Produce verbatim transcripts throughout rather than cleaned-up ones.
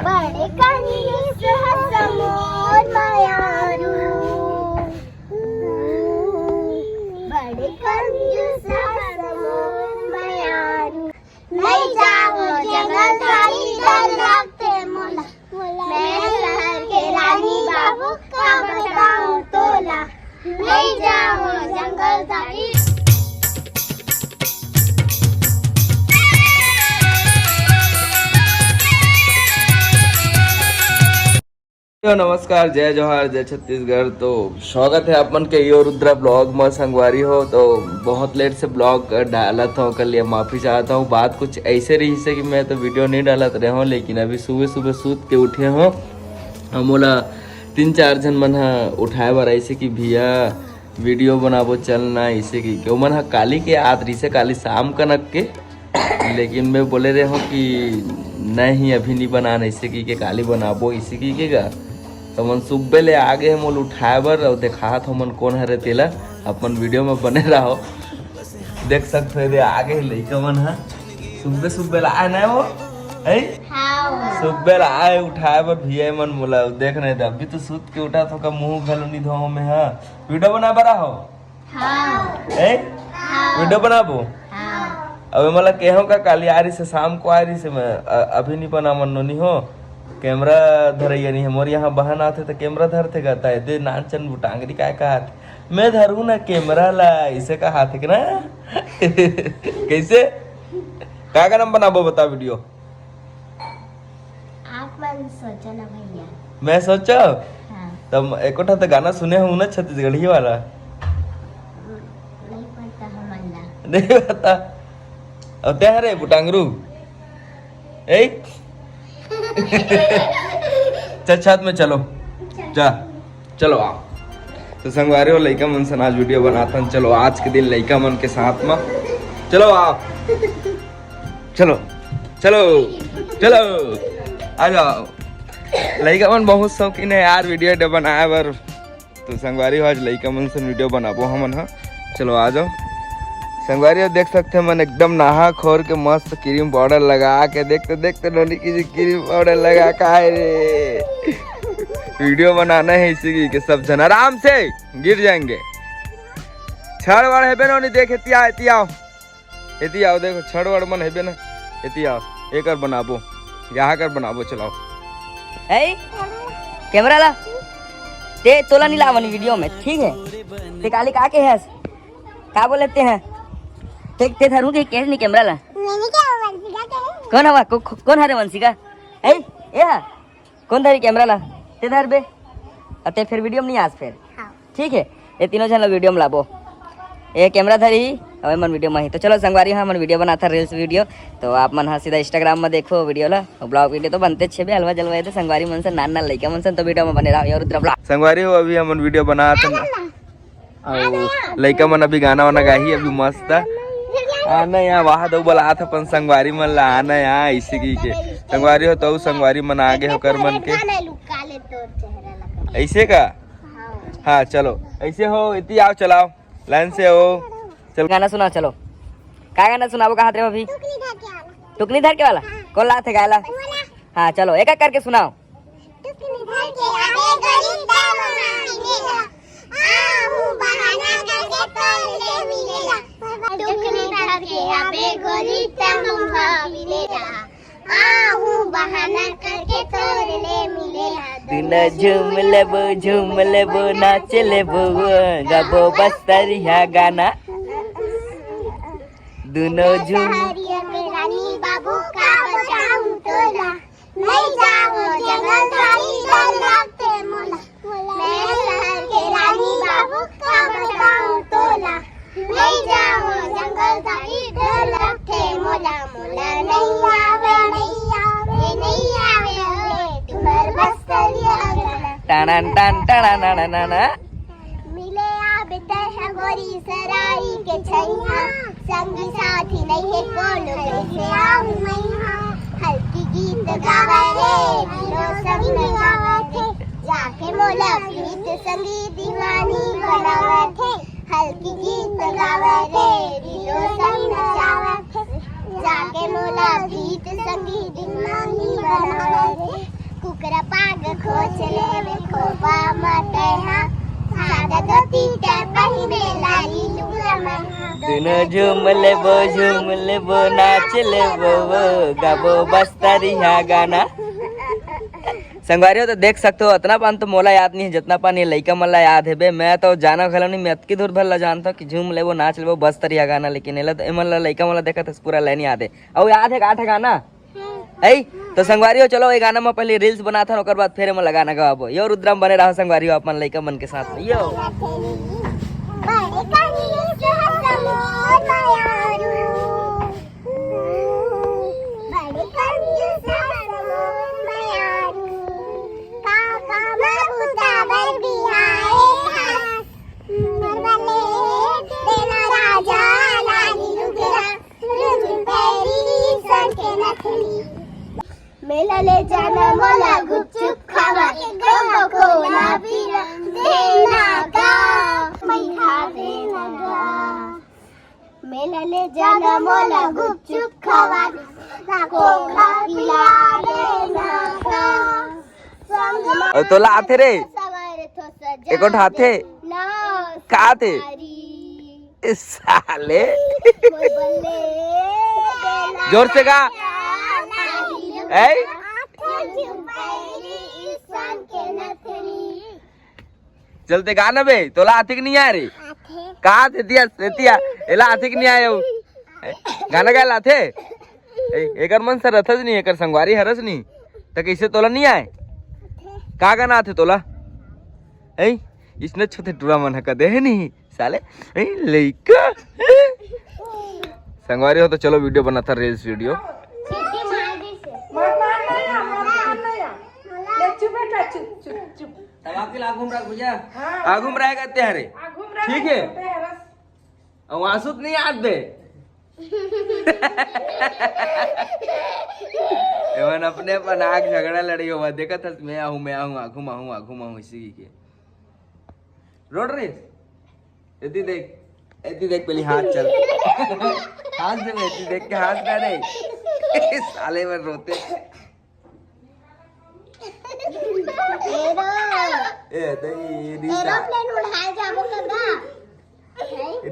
बड़े कंजूस हस मोर मयारू, बड़े कंजूस हस मोर मयारू। नहीं जाओ जंगल झाड़ी, डर लगथे मोला। मैं शहर के रानी बाबू, का बताऊं तोला। नहीं जाओ जंगल झाड़ी। तो नमस्कार, जय जोहार, जय छत्तीसगढ़। तो स्वागत है आप मन के यो रुद्रा ब्लॉग में। संगवारी हो, तो बहुत लेट से ब्लॉग डालत हूँ, ओकर लिए माफी चाहता हूँ। बात कुछ ऐसे रही से कि मैं तो वीडियो नहीं डालत रहे हूँ, लेकिन अभी सुबह सुबह सूत के उठे हूँ। हम मोला तीन चार झन मन ह उठाए बर ऐसे कि भैया वीडियो बनाबो चल ना, ऐसे कि ओमन ह काली के आत रही से, काली शाम कनक के। लेकिन मैं बोले रहे हूँ कि नहीं, अभी नहीं बनाना, ऐसे की के काली बनाबो, ऐसे की के गा। तो मन सुब्बे ले आगे हे मोल उठाए बर, और देखात हो मन कौन हरे तेला। अपन वीडियो में बने रहो। देख सकते हो, दे आगे हे लइका मन ह। सुब्बे सुब्बे ला आए ना वो, है? सुब्बे ला आए उठाए बर भैया मन मोला। देख नहीं दे, अभी तो सूत के उठा तो का मुंह घलो नहीं धोओ मैं, हाँ। वीडियो बना बर हो? हाँ। ए? हाँ। वीडियो बनाबो? हाँ। अबे मला केहो का काली आ रही से, शाम को आ रही से मैं, अ-, अभी नहीं बना मन नोनी हो। कैमरा धरैया नहीं है, मोर यहाँ बहन आथे तो कैमरा धरथे कहता है, दे नानचन बुटांगरी काय कहा थे? मैं धरू ना कैमरा ला, इसे कहा थे कि ना? कैसे? का का नाम बनाबो बता वीडियो? आप मन सोचो ना भैया। मैं सोचो? हाँ। तब एको ठा तो गाना सुने हूँ ना छत्तीसगढ़ी वाला। नहीं पता हमन ला। नहीं पता। अब ते हरे बुटांगरू। ए? चल छत में चलो। जा। चलो आओ। तो संगवारी हो, लइका मन से आज वीडियो बनाथन। चलो आज के दिन लइका मन के साथ में। चलो आओ। चलो, चलो, चलो, आ जाओ। लइका मन बहुत शौकीन है यार वीडियो डे बनाए बर। तो संगवारी हो, आज लइका मन से वीडियो बनाबो हमन ह। चलो आ जाओ। संगवारी हो, देख सकते हैं मन एकदम नहा खोर के मस्त क्रीम पाउडर लगा के, देखते देखते नोनी की क्रीम पाउडर लगा का है रे। वीडियो बनाना है इसी की, के सब जन आराम से गिर जाएंगे। छड़ वड़ हेबे नोनी, देख एती आओ, एती आओ। एती आओ, देखो छड़ वड़ मन हेबे ना, एती आओ, एकर बनाबो, यहाँ कर बनाबो, चलाओ। ए, कैमरा ला, ते तोला नहीं लावन वीडियो में, ठीक है? ते काली का के हस? का बोले ते हैं? ते, ते धरू के केस नहीं कैमरा ला। मैंने क्या हुआ, वंशिका के? कौन हवा? को, को, कौन हरे वंशिका? ए, ए हा? कौन धरी कैमरा ला? ते धर बे। अते फिर वीडियो में नहीं आस फिर। हाँ। ठीक है, ये तीनों झन ला वीडियो में लाबो। ये कैमरा धरी, अबे मन वीडियो में ही। तो चलो संगवारी, हाँ, मन वीडियो बनाता रील्स वीडियो। तो आप मन हाँ सीधा इंस्टाग्राम में देखो वीडियो ला, ब्लॉग वीडियो तो बनते छे बे, हलवा जलवा है तो संगवारी मन से नान नान लइका मन से तो वीडियो में बने रहो। और रुद्र ब्लॉग संगवारी हो, अभी हमन वीडियो बनात हन। अउ लइका मन अभी गाना वाना गाही, अभी मस्त। आना यहाँ, वहाँ दो बोलात अपन संगवारी मन ला, आना यहाँ, इसी की के संगवारी हो तो संगवारी मन आगे हो कर मन के। ऐसे का? हाँ, चलो, ऐसे हो, इति आओ, चलाओ, लाइन से हो। चलो, गाना सुनाओ, चलो। का गाना सुनाबो, कहाँ रे अभी? टुकनी धर के वाला। कौन लात है गायला? हाँ, चलो, एक एक करके सुनाओ। टुकनी धर के आबे गरीब दाम मिलेला। आहू बहाना करके तोर ले मिलेला। टुकनी धर के आबे गरीब दाम मिलेला। आहू बहाना करके तोर ले मिलेला। दुनो झूम लेबो, झूम लेबो, नाच लेबो, गाबो बस्तरिया गाना। दुनो झूम। शहरिया के रानी बाबू का बताऊं तोला। नहीं जाओ जंगल झाड़ी, डर लगथे मोला। मैं शहर के रानी बाबू का बताऊं तोला। नहीं जाओ जंगल झाड़ी, डर लगथे मोला। मोला नहीं आवे, नहीं आवे, नहीं आवे, तुम्हार बस्तरिया गाना। टनन टन टनन टनन। मिले आबे तैं ह गोरी सरारी के छैया, संगी साथी नइहे कोनो, कैसे आऊं मइहा। हल्की गीत गावे रे, दिलो संग गावे थे, जाके मोला प्रीत संगी दीवानी बनावे थे। हल्की गीत गावे रे, दिलो संग नचावे थे, जाके मोला प्रीत संगी दीवानी बनावे थे। खोज लेवे खोबा म तैहा, सादा धोती ते पहिने लाली लुगरा मन। दुनो झूम लेबो, झूम लेबो, नाच लेबो वो, गाबो बस्तरिया गाना। संगवारी हो, तो देख सकते हो, अतना पान तो मोला याद नहीं है, जितना पान ये लइका मन ला याद है बे। मैं तो जाना घलो नहीं, मैं अतकी दूर भर ला जानता कि झूम लेबो, नाच लेबो, बस्तरिया गाना, लेकिन एला तो, एमन ला, लइका मन ला देखत हस, पूरा लाइन याद है। अउ याद है का ठा गाना? है? तो संगवारी हो, चलो, ये गाना में पहले reels बनाथन, ओकर बाद फिर एमन ला गाना गवाबो। यो रुद्रम बने रहो संगवारी हो, अपन लइका मन के साथ में। यो। बड़े करिए से हसमोर मयारू। बड़े करिए से हसमोर मयारू। काका मा बुता बर बिहाए हस। नरबले देना राजा लाली लुगरा। रुंझुन पैरी संग के नथनी। मेला ले जाना मोला गुपचुप खावा, कोका कोला पीना देना का, मैं खा देना का। मेला ले जाना मोला गुपचुप खावा, कोका पिला देना का। संग मा अउ तोला आथे रे? सवार थो सजा एको ठा आथे? देना का आथे? संसारी। ए साले। जोर से गा। ऐ? चलते गा ना बे, तोला आथे कि नहीं आय रे? का आथे दिया, दिया? एला आथे कि नहीं आय? गाना गाय ला आथे? ए, एकर मन से रथस नहीं, एकर संगवारी हरस नहीं, त कैसे तोला नहीं आय? का गाना आथे तोला? ए, इसने छोटे टूरा मन ह कदे है नहीं, साले, ए, लइका। संगवारी हो तो चलो video बनाता, reels video। मत मार ना यार, मत मार ना यार। ले चुप बेटा, चुप, चुप, चुप। तब आपके ला घूम रहा भैया। हाँ। आ घूम रहा है कहते हैं रे। आ घूम रहा ठीक है। छोटे हरस। अउ आंसू तो नहीं आत बे। एमन अपने अपन आग झगड़ा लड़ी होवा, देखत हस, मैं आहूं, मैं आहूं, आघू म आहूं, आघू म आहूं, इसी के। रोड रे, एती देख, एती देख, पहले हाथ चल। हाथ दे बे, एती देख के हाथ ना रे। साले मन रोते। ए, तो ये रिसा-, एरोप्लेन उड़ाए जाबो कदा?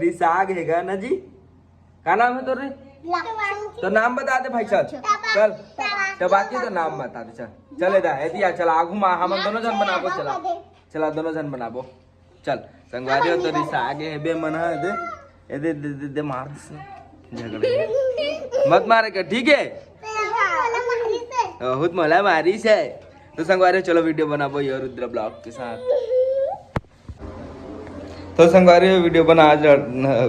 रिसाग हेगा ना जी? का नाम है तोर रे? लक्ष्मी। तो नाम बता दे भाई, चल। चल। टबाकी तो नाम बता दे, चल। चले दा, एती आ, चल, आगू मा, हमन दोनों झन बनाबो, चला। चला, दोनों झन बनाबो। चल, संगवारी हो तो रिसा आगे है बे मन ह, दे। ए दे, दे, दे, दे, मार दिस। झगड़ा। मत मारे का, ठीक है? बहुत मला मारी से। तो संगवारी हो, चलो video बनाबो ये रुद्र vlog के साथ। तो संगवारी हो, video बना,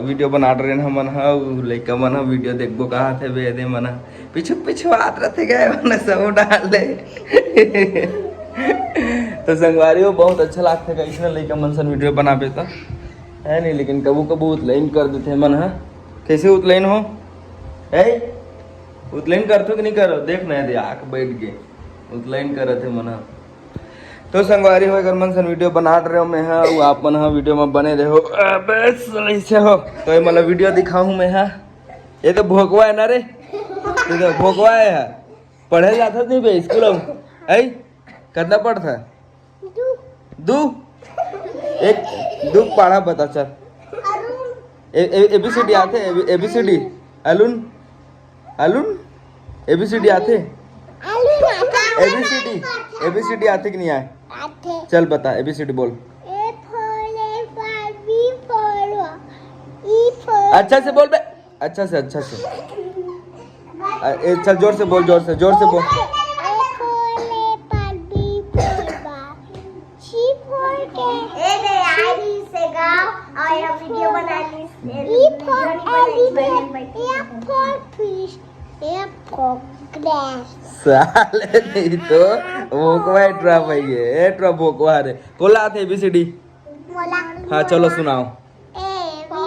video बना रहे हमन ह, उ लइका मन ह video देखबो कहा थे बे, दे मन ह। पीछू पीछू आत रथे गए मन सब डाले। तो संगवारी हो, बहुत अच्छा लागथे कइसने लइका मन सन video बनाबे त, है नहीं, लेकिन कबू कबू उतलाइन कर देथे मन ह। कैसे उतलाइन हो? है? उतलाइन करथो कि नहीं करो? देख ना दे, आँख बैठ के उतलाइन करत हे मन ह। तो संगवारी हो, एकर मन सन video बनात रहे मैं ह, अउ आप मन ह video में बने रहो। अबे सही से हो, तो ये मतलब video दिखाहूँ मैं ह। ये तो भोकवा है ना रे, ये तो भोकवा है। पढ़े जाता नहीं बे स्कूल में? ऐ, कितना पढ़ता है? दू। एक, दू पाड़ा बता चल। ए, ए, ABCD आथे? ए, ABCD। अलून? अलून? ABCD आथे? ABCD, ABCD आथे कि नहीं आय? आथे। चल बता, ABCD बोल। A for apple, B for, E for, अच्छा से बोल बे। अच्छा से, अच्छा से। अ, ए, चल, जोर से बोल, जोर से, जोर से बोल। A for apple, B for ball, C for cat, ए दे, आई से गाओ और ये video बना ली। E for elephant, F for fish, G for grass। साले नहीं तो, वो को ट्रा भाई है, ए ट्रा भोकवा रे। कोला थे ABCD। मोला। हाँ, चलो सुनाओ। A for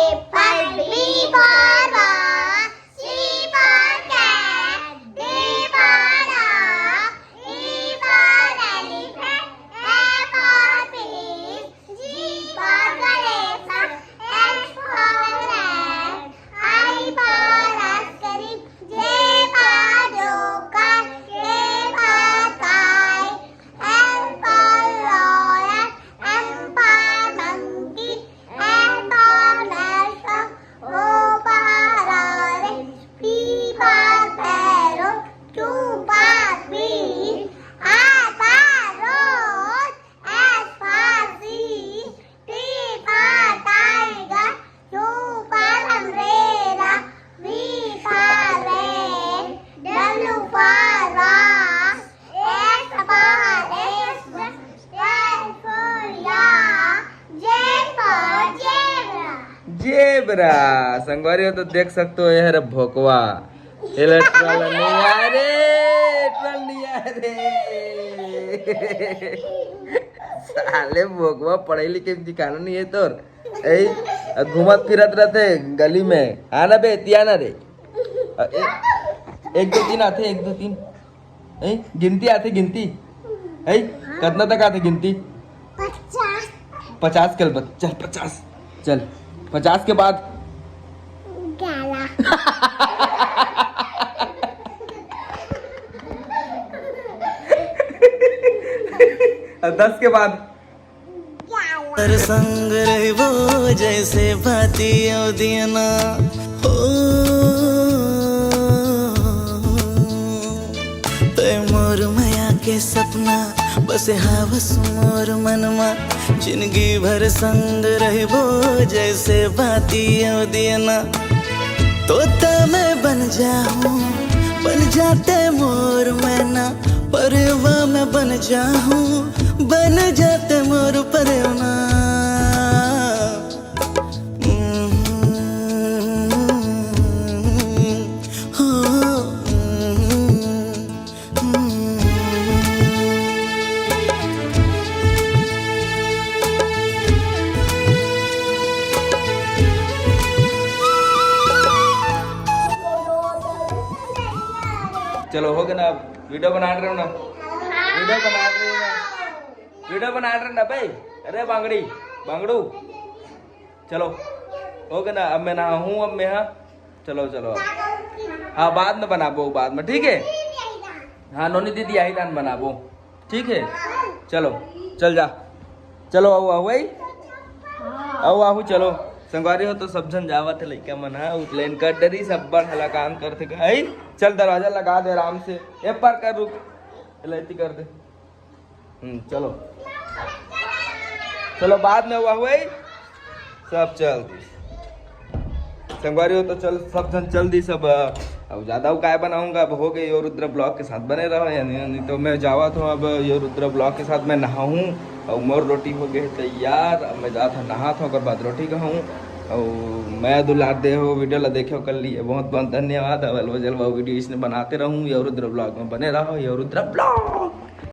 apple, B for ball, C for cat, D for dog, E for elephant, F for fish, G for giraffe, H for horse, I for ice cream, J for joker, K for kite, रा, संगवारी हो तो देख सकते हो, ये रे भोकवा, ये ले ट्रल नहीं आ रे, ट्रल नहीं आ रे। साले भोकवा पढ़े लिखे ठिकाना नहीं है तोर। ए, घूमत फिरत रहते गली में। हाँ ना बे, तिया ना रे। अ, ए, एक दो तीन आते, एक दो तीन। ए, गिनती आते, गिनती। ए, कितना तक आते गिनती? पचास। पचास कर बस, चल पचास। चल, पचास के बाद? ग्यारह। और दस के बाद? हर संग रहबो जैसे बाती अउ दियना हो। तै मोर मया के सपना बसे हावस मोर मनमा। जिंदगी भर संग रहबो जैसे बाती अउ दियना। तोता मैं बन जाहूँ, बन जाते मोर मैना। परेवा मैं बन जाहूँ, बन जाते मोर परेवना। चलो, हो गया ना? अब वीडियो बना रहे हो ना? वीडियो बना रहे हो ना? वीडियो बना रहे ना भाई? अरे बांगड़ी, बांगड़ू, चलो, हो गया ना? अब मैं नहाहूँ, अब मैं, हाँ, चलो चलो। हाँ, बाद में बनाबो, बाद में, ठीक है? हाँ, नोनी दीदी आई तान बनाबो, ठीक है? चलो, चल जा, चलो, आओ आओ भाई, आओ आओ, चलो। संगवारी हो तो सब झन जावत है, लइका मन, हाँ, उतलेन कर डरी, सब बड़ हला काम करथे, आई, चल दरवाजा लगा दे आराम से, ए पार कर, रुक, लैती कर दे। हम्म, चलो, चलो, बाद में हुआ हुआ ही। सब चल दी संगवारी हो तो चल, सब झन चल दी सब। अब ज्यादा उकाय बनाऊंगा, अब हो गए यो रुद्र ब्लॉग के साथ बने रहो, यानी नहीं तो मैं जावा था अब यो रुद्र ब्लॉग के साथ मैं नहाऊं। और मोर रोटी हो गए तैयार, अब मैं जाता नहा था, ओकर बाद रोटी खाऊं। और मैं दुलार दे हो वीडियो ला देखे कर लिए बहुत बहुत धन्यवाद। अब अलवा जलवा वीडियो इसने बनाते रहूं, यो रुद्र ब्लॉग में बने रहो, यो रुद्र ब्लॉग।